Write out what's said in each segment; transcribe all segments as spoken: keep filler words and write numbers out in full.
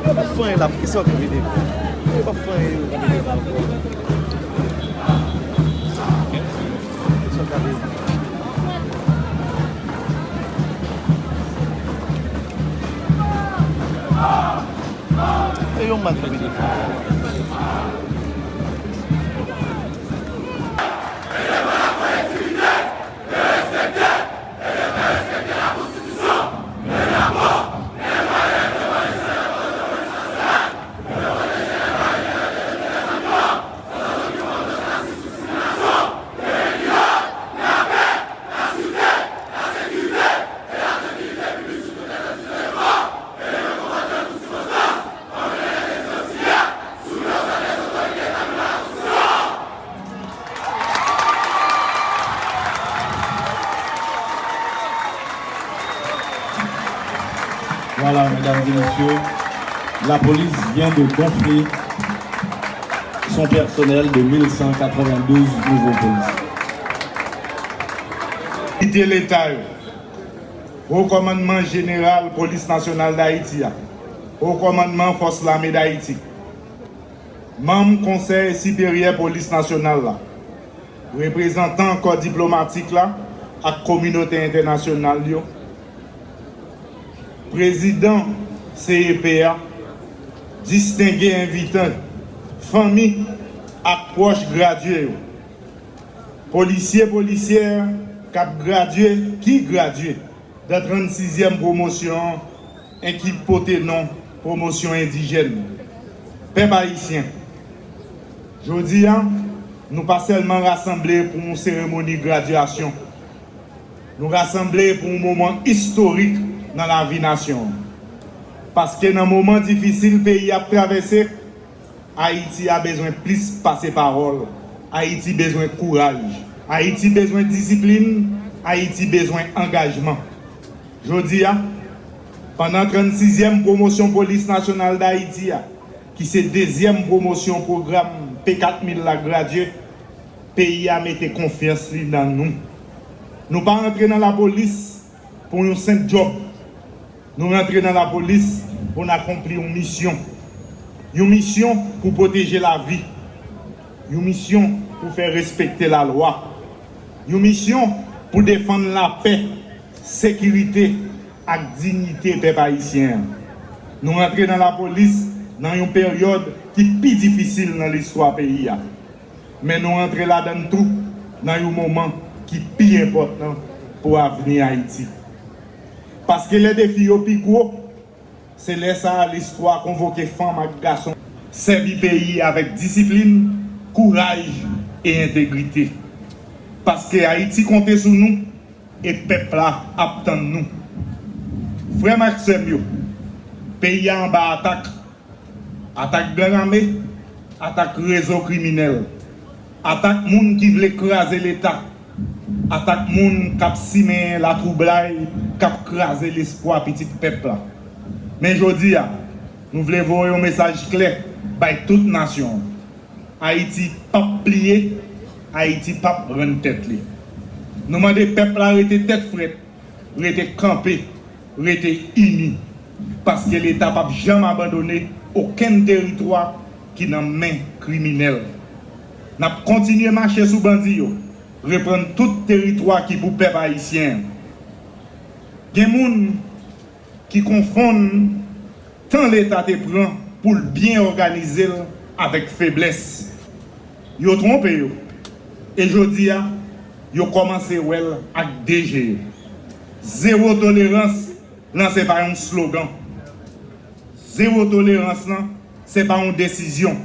Yo pa fè anyen la, poukisa yo kanpe devan? Yo pa fè anyen, yo kanpe devan ankò. Poukisa yo kanpe? E yon mal kanpe devan. Voilà, mesdames et messieurs, la police vient de gonfler son personnel de mille cent quatre-vingt-douze nouveaux policiers. Otorite Leta yo, Wo Kòmandman Jeneral Polis Nasyonal Dayiti a, Wo Kòmandman Fòs Lame Dayiti, manm Konsèy Siperyè Polis Nasyonal la, reprezantan kò diplomatik la ak kominote entènasyonal yo, prezidan C E P a, distenge envitan, fanmi ak pwòch gradye yo, polisye, polisyè k ap gradye, ki gradye nan trannsizyèm pwomosyon an e ki pote non pwomosyon endijèn. Pèp ayisyen, jodi a, nou pa sèlman rasanble pou yon seremoni gradyasyon. Nou rasanble pou yon moman istorik nan lavi nasyon an. Paske nan moman difisil peyi ap travèse, Ayiti a bezwen plis pase pawòl. Ayiti bezwen kouraj. Ayiti bezwen disiplin. Ayiti bezwen angajman. Jodi a, pandan trannsizyèm pwomosyon Polis Nasyonal Dayiti a, ki se dezyèm pwomosyon pwogram P kat mil la gradye, peyi a mete konfyans li nan nou. Nou pa rantre nan lapolis pou yon senp djòb. Nou rantre nan lapolis pou n akonpli yon misyon. Yon misyon pou pwoteje lavi. Yon misyon pou fè respekte lalwa. Yon misyon pou defann lapè, sekirite ak diyite pèp ayisyen an. Nou rantre nan lapolis nan yon peryòd ki pi difisil nan listwa peyi a. Men nou rantre ladan l tou nan yon moman ki pi enpòtan pou avni Ayiti. Paske lè defi yo pi gwo, se lè sa a listwa konvoke fanm ak gason sèvi peyi avèk disiplin, kouraj e entegrite. Paske Ayiti konte sou nou e pèp la ap tann nou. Frè m ak sè m yo, peyi a anba atak. Atak gang ame, atak rezo kriminèl, atak moun ki vle kraze Leta, Atak moun k ap simen latwoublay, k ap kraze lespwa pitit pèp la. Men jodi a, nou vle voye yon mesaj klè bay tout nasyon an. Ayiti p ap pliye, Ayiti p ap rann tèt li. Nou mande pèp la rete tèt frèt, rete kanpe, rete ini, paske Leta p ap janm abandone okenn teritwa ki nan men kriminèl. N ap kontinye mache sou bandi yo, reprann tout teritwa ki pou pèp ayisyen an. Gen moun ki konfonn tan Leta te pran pou l byen òganize l avèk feblès. Yo twonpe yo. E jodi a, yo kòmanse wè l ak de je yo. Zewo tolerans lan se pa yon slogan. Zewo tolerans lan se pa yon desizyon.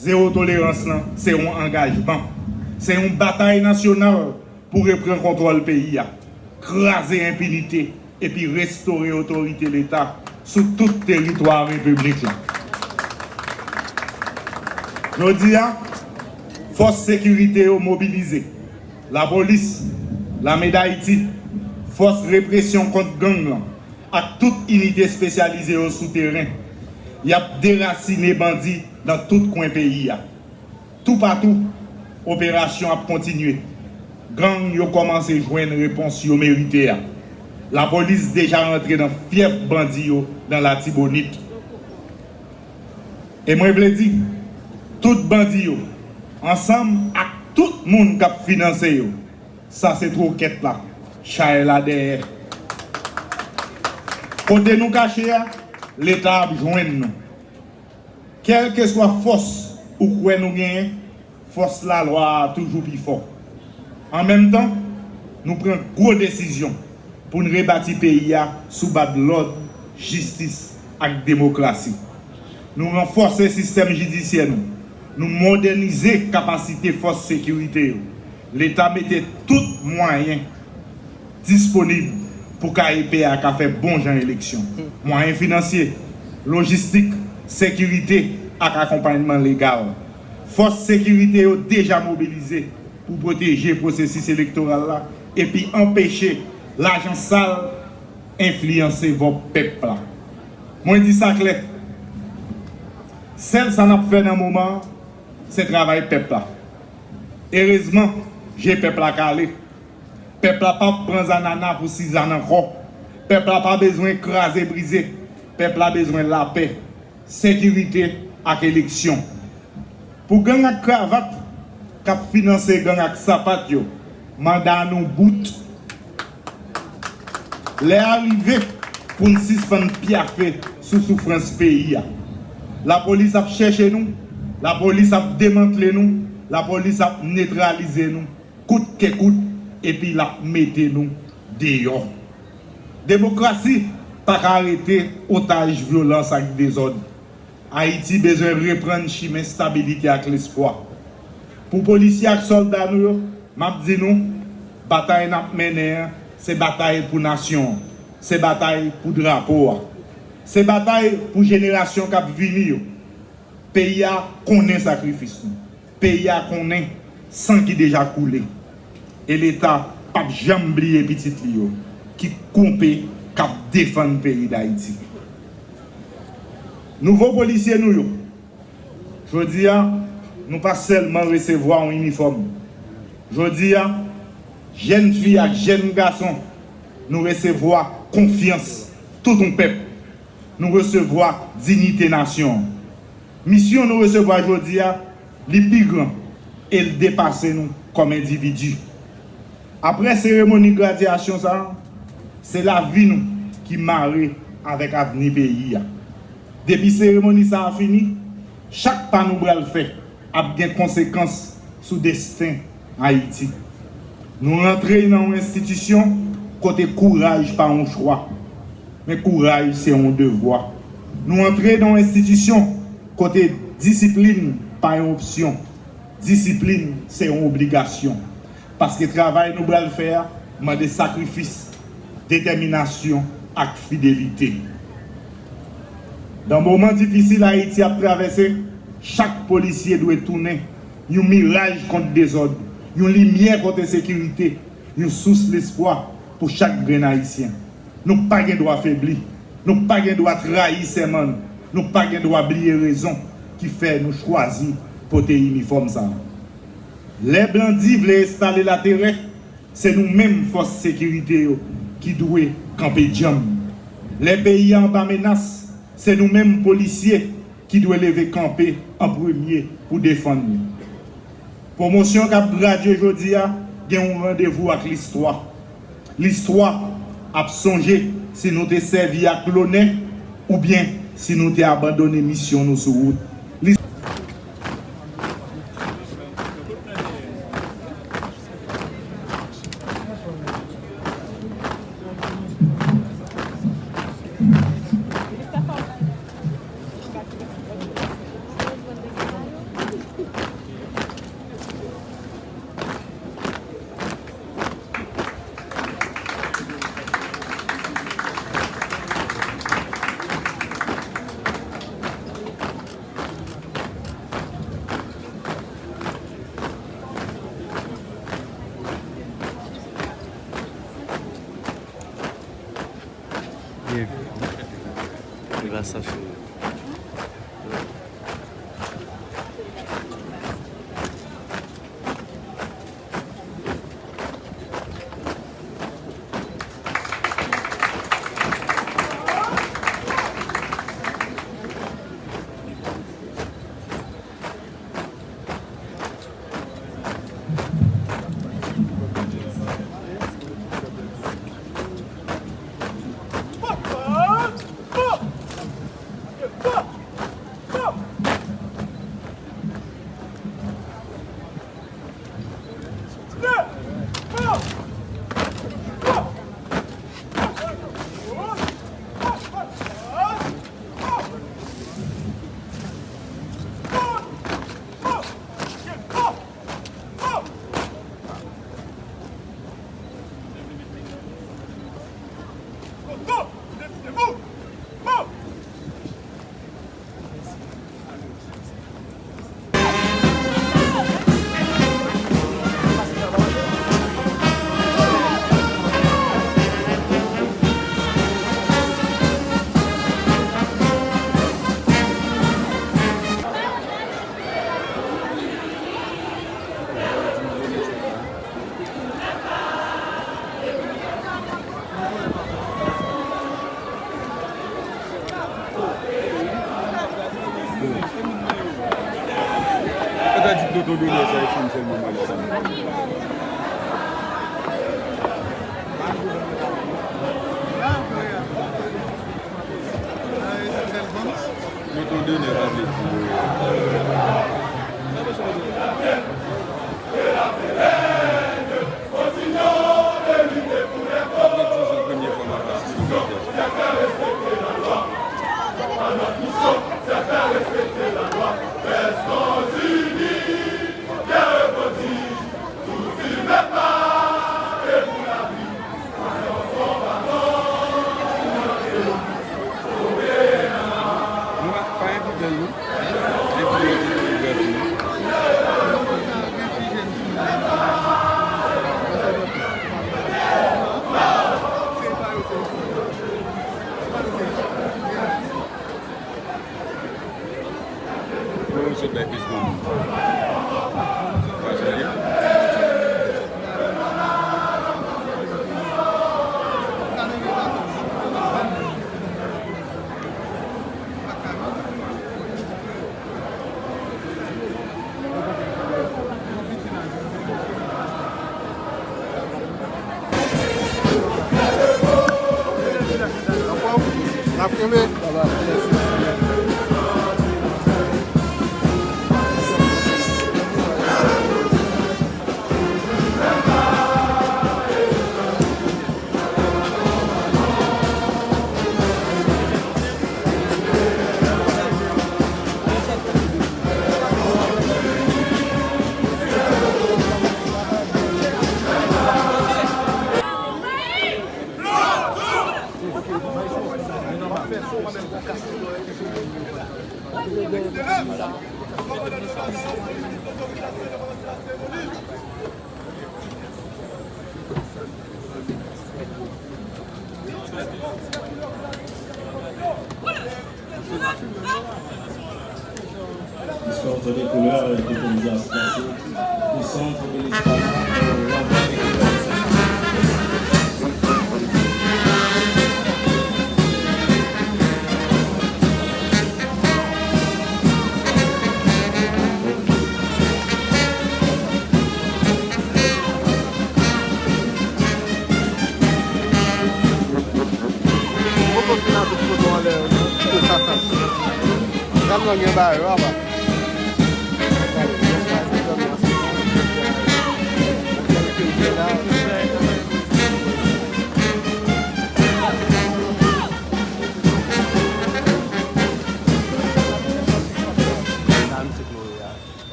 Zewo tolerans lan se yon angajman. Se yon batay nasyonal pou reprann kontwòl peyi a, kraze enpinite epi restore otorite Leta sou tout teritwa repiblik la. Jodi a, fòs sekirite yo mobilize. Lapolis, Lame Dayiti, fòs represyon kont gang lan, ak tout inite espesyalize yo sou teren. Y ap derasine bandi nan tout kwen peyi a. Toupatou, operasyon ap kontinye. Gang yo kòmanse jwenn repons yo merite a. Lapolis deja rantre nan fyèf bandi yo nan Latibonit. E mwen vle di, tout bandi yo, ansanm ak tout moun k ap finanse yo, sa se twokèt la, chay la dèyè. Kote nou kache a, Leta ap jwenn nou. Kèlkeswa fòs ou kwè nou genyen, fòs lalwa a toujou pi fò. An menm tan, nou pran gwo desizyon pou n rebati peyi a sou baz lòd, jistis ak demokrasi. Nou ranfòse sistèm jidisyè nou. Nou modènize kapasite fòs sekirite yo. Leta mete tout mwayen disponib pou K E P a ka fè bon jan eleksyon. Mwayen finansye, lojistik, sekirite ak akonpayman legal. Fòs sekirite yo deja mobilize pou pwoteje pwosesis elektoral la epi anpeche lajan sal enfliyanse vòt pèp la. Mwen di sa klè, sèl sa n ap fè nan moman an, se travay pèp la. Erezman, je pèp la kale. Pèp la p ap pran zanana pou sizann ankò. Pèp la pa bezwen kraze brize. Pèp la bezwen lapè, sekirite ak eleksyon. Pou gang ak kravat k ap finanse gang ak sapat yo, manda nou bout. Lè a rive pou n sispann pyafe sou soufrans peyi a. Lapolis ap chèche nou, lapolis ap demantle nou, lapolis ap netralize nou kout ke kout, epi l ap mete nou deyò. Demokrasi pa ka rete otaj vyolans ak dezòd. Ayiti bezwen reprann chimen stabilite ak lespwa. Pou polisye ak sòlda nou yo, m ap di nou, batay n ap mennen an, se batay pou nasyon an, se batay pou drapo a, se batay pou jenerasyon k ap vini yo. Peyi a konnen sakrifis nou. Peyi a konnen san ki deja koule. E Leta p ap janm bliye pitit li yo ki kanpe, k ap defann peyi Dayiti. Nouvo polisye nou yo, jodi a, nou pa sèlman resevwa yon inifòm. Jodi a, jèn fi ak jèn gason, nou resevwa konfyans tout yon pèp. Nou resevwa diyite nasyon an. Misyon nou resevwa jodi a, li pi gran e l depase nou kòm endividi. Apre seremoni gradyasyon sa a, se lavi nou ki mare avèk avni peyi a. Depi seremoni sa a fini, chak pa nou pral fè ap gen konsekans sou desten Ayiti. Nou rantre nan yon enstitisyon kote kouraj pa yon chwa, men kouraj se yon devwa. Nou antre nan yon enstitisyon kote disiplin pa yon opsyon, disiplin se yon obligasyon. Paske travay nou pral fè a mande sakrifis, detèminasyon ak fidelite. Nan moman difisil Ayiti ap travèse, chak polisye dwe tounen yon miraj kont dezòd, Yon limyè kote sekirite, yon sous lespwa pou chak grenn Ayisyen. Nou pa gen dwa febli. Nou pa gen dwa trayi sèman n. Nou pa gen dwa bliye rezon ki fè nou chwazi pote inifòm sa a. Lè bandi vle enstale laterè, se nou menm fòs sekirite yo ki dwe kanpe djanm. Lè peyi a anba menas, se nou menm polisye ki dwe leve kanpe an premye pou defann li. Pwomosyon k ap gradye jodi a gen yon randevou ak listwa. Listwa ap sonje si nou te sèvi ak lonè oubyen si nou te abandone misyon nou sou wout. Lis- Byen. Li va sa fini. Pata di tonton Donè sa e fanm sèlman mari sa. Tonton Donè pa vle di. Sa vle di se premye fwa m ap asiste yon maryaj. Nou pa, pa envite l non. Envite l pou l vin. Mwen, m sot bay plis granmoun. Pa jwenn li. Anfòm? N ap kenbe. Centre des couleurs, euh, qui est un diaspora, au centre de l'espace, euh, l'envers des couleurs. Mwen poko fin a tout foto anlè yo, non. Gad nan gen bagay yo, apa.